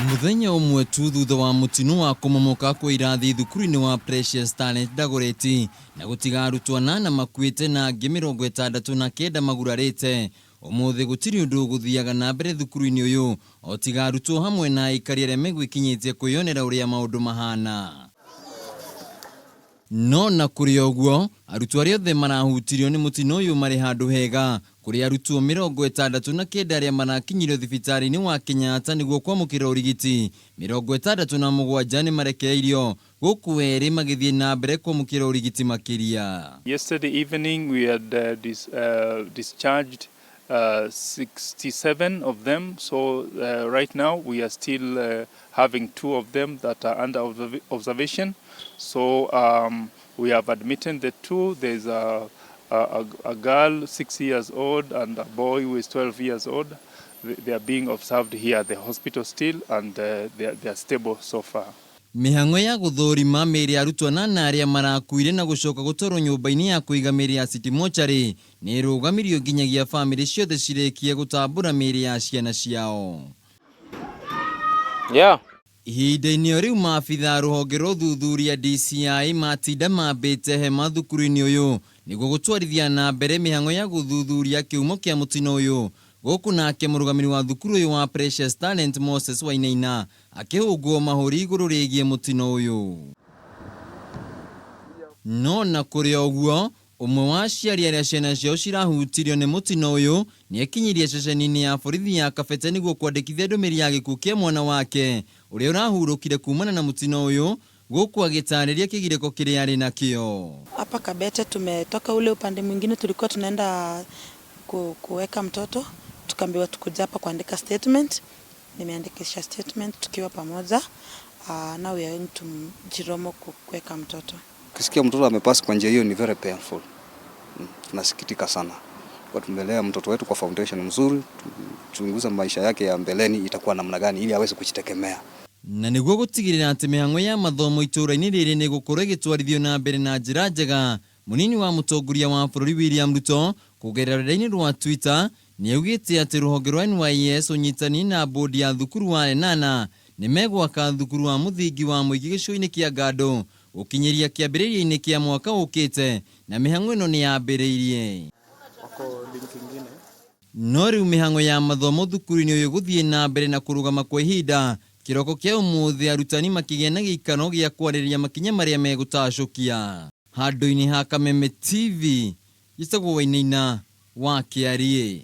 Mũthenya ũmwe tu thutha wa mũtino wa kũmomoka kwa irathi thukuru-inĩ wa Precious Talent Dagoretti na gũtiga arutwo anana makuĩte na angĩ 69 magurarĩte, ũmũthĩ gũtirĩ ũndũ ũgũthiaga na mbere thukuru-inĩ ũyũ o tiga arutwo hamwe na aikari arĩa megwĩkinyĩtie kwĩyonera ũrĩa maũndũ mahana. No na kũrĩ o ũguo, arutwo arĩa othe marahutirio nĩ mũtino ũyũ marĩ handũ hega. Kũrĩ arutwo 69 arĩa marakinyirio thibitarĩ-inĩ wa Kenyatta nĩguo kwamũkĩra ũrigiti, 67 nĩ marekereirio, gũkũ erĩ magĩthiĩ na mbere kwamũkĩra ũrigiti makĩria. Yesterday evening we had discharged 67 of them. So right now we are still having two of them that are under observation. So we have admitted the two. There's a girl 6 years old and a boy who is 12 years old. They are being observed here at the hospital still, and they are stable so far. Mĩhang'o ya gũthũrima mĩĩrĩ ya arutwo anana arĩa marakuire na gũcoka gũtwarwo nyũmba-inĩ ya kũiga mĩĩrĩ ya City Mortuary nĩ ĩrũgamirio nginyagia bamĩrĩ ciothe cirĩkie gũtambũra mĩĩrĩ ya ciana ciao. Ihinda-inĩ o rĩu, maabitha a rũhonge rwa ũthuthuria DCI matinda mambĩte hema thukuru-inĩ ũyũ nĩguo gũtwarithia na mbere mĩhang'o ya gũthuthuria kĩhumo kĩa mũtino ũyũ, gũkũ nake mũrũgamĩrĩri wa thukuru ũyũ wa Precious Talent Moses Wainaina akĩhũngwo mahũri igũrũ rĩgiĩ mũtino ũyũ. No na kũrĩ o ũguo, ũmwe wa aciari arĩa ciana ciao cirahutirio nĩ mũtino ũyũ nĩ ekinyirie ceceni-inĩ ya borithi ya Kabete nĩguo kwandĩkithia ndũmĩrĩri ya gĩkuũ kĩa mwana wake ũrĩa ũrahurũkire kumana na mũtino ũyũ, gũkũ agĩtarĩria kĩgirĩko kĩrĩa arĩ nakĩo. Hapa Kabete tumetoka ule upande mwingine, tulikuwa tunaenda kuweka mtoto, tukaambiwa tukuja hapa kuandika statement. Nimeandikisha statement tukiwa pamoja. Now we are going to Chiromo kuweka mtoto. Ukisikia mtoto amepass kwa njia hiyo ni very painful. Tunasikitika sana. Kwa tumelea mtoto wetu kwa foundation mzuri, tuchunguza maisha yake ya mbeleni itakuwa namna gani ili aweze kujitegemea. Na nĩguo gũtigĩrĩra atĩ mĩhang'o ya mathomo itũũra-inĩ rĩrĩ nĩ gũkorwo ĩgĩtwarithio na mbere na njĩra njega, mũnini wa mũtongoria wa bũrũri William Ruto kũgerera rũrenda-inĩ rwa Twitter nĩ augĩte atĩ rũhonge rwa NYS ũnyitani na bodi ya thukuru wa Lenana nĩ megwaka thukuru wa mũthingi wa mũingĩ gĩcigo-inĩ kĩa Ngandũ gũkinyĩria kĩambĩrĩria-inĩ kĩa mwaka ũkĩte, na mĩhang'o ĩno nĩ yambĩrĩirie. No rĩu mĩhang'o ya mathomo thukuru-inĩ ũyũ gũthiĩ na mbere na kũrũgama kwa ihinda. Kĩroko kĩa ũmũthĩ arutani makĩgĩa na gĩikaro gĩa kwarĩrĩria makinya marĩa megũtacũkia. Handũ-inĩ ha Kameme TV, gĩtagwo Wainaina wa Kĩariĩ.